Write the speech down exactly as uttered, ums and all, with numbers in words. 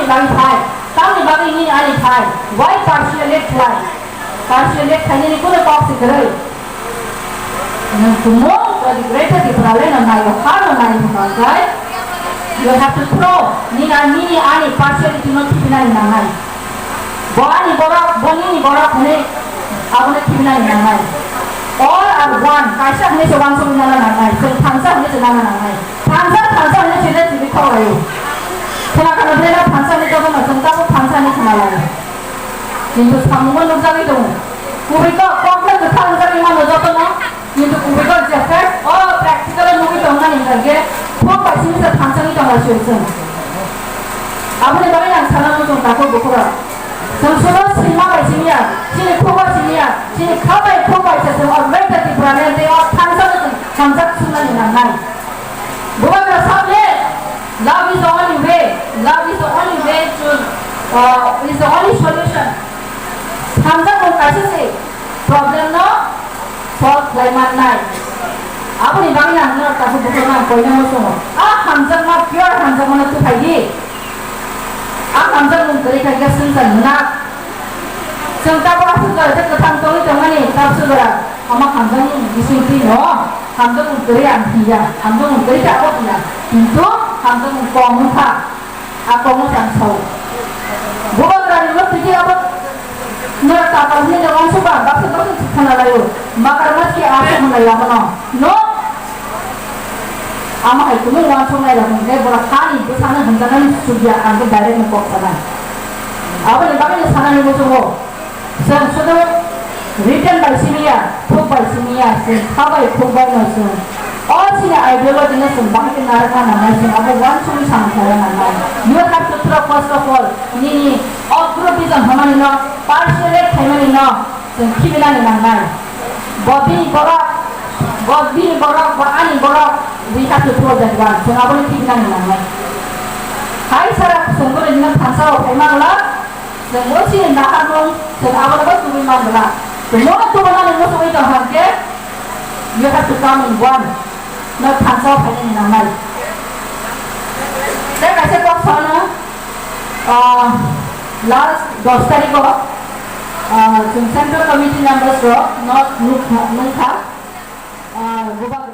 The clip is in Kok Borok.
Kang thai, tamni bagwi nini ani thai, why partiality khlai? Partiality khlainani kunu kok se kwrwi. Nwng tumung, the greater Tipraland no nai, o ha no nai, wngkha khe, you have to throw, nini ani, nini ani partiality no thipinani nangnai. Bo ani borok, bo nini borok hwnwi abono thipinani nangnai. All are one, kaisa hwnwi se uansukna nangnai, chwng thansa hwnwi se nana nangnai. Thansa, thansa hwnwi chwla chwlwi kok laio. Khna khna bela thansa hwnwi jotono chwng tabuk thansa hwnwi khna laio. Kintu samungo nukjagwi tongo. Kubui kok, kokno kwthang wngjagwi mano jotono. Kintu kubui kok je fact o practical o nugwi tongmani hwnkha khe khok bai simi se thansa wngwi tong laisio chwng. Aboni bagwi ang sana muchung takhuk bukhurok. Chwng sudo sima bai simi ya, chini khuk bai simi ya, chini kha bai khuk bai se chwng o greater Tipraland tei o thansa no chwng hamjak swngnani nangnai. Bubagra saple, love is the only way. Love is the only way to, uh, is the only solution. Hamjakmung kaisa se problem no solve khlai mannai. Aboni bagwi ang no takhuk bukhurok no ang koina muchungo. A hamjakma, pure hamjakma no tuphai di. A hamjakmung kwrwi kha khe swngchar mwnak. Chwng tabuk aswk jora je kwthang tongwi tongmani, tabuk aswk jora omo hamjakmung bisingtwi no, hamjakmung kwrwi ang phiya, hamjakmung kwrwi khe abo phiya, kintu hamjakmung kok wngkha, a kokno chang sao. Bubagrani no twi abo no tapal hwnwi no uansukha, baksa baksa khna laio, makar maski aswk hwnlai abono, no? Amo hai kunu uansuknai rok hwnkhe borok hani bwsano hwnjaknani sukya ang khe direct no kok sanai. Aboni bagwi no sanani muchungo. Chwng sudu written bai simi ya, khuk bai simi ya, chwng kha bai khuk bai no chwng. O chini ideology no chwng bahai khe narwkna nangnai, chwng abo uansukwi samung khlaiwi nangnai. You have to throw first of all, nini o groupism hwnmani no, partiality khaimani no, chwng khibinani nangnai. Bo bini borok, bo bini borok, bo ani borok, we have to throw that one. Chwng abono khibinani nangnai. Hai sara chwng bono nino thansa o phaima glak, chwng bo chini naharmung, chwng abono bo tubui man glak. Chwng bono tubui mani muchungwi tong kha khe, you have to come in one. No thansa o phainani nangnai. Tei kaisa kok sano, ah, last dos tarikh o, ah, chwng Central Committee members rok no nukha, nukha, ah, Goba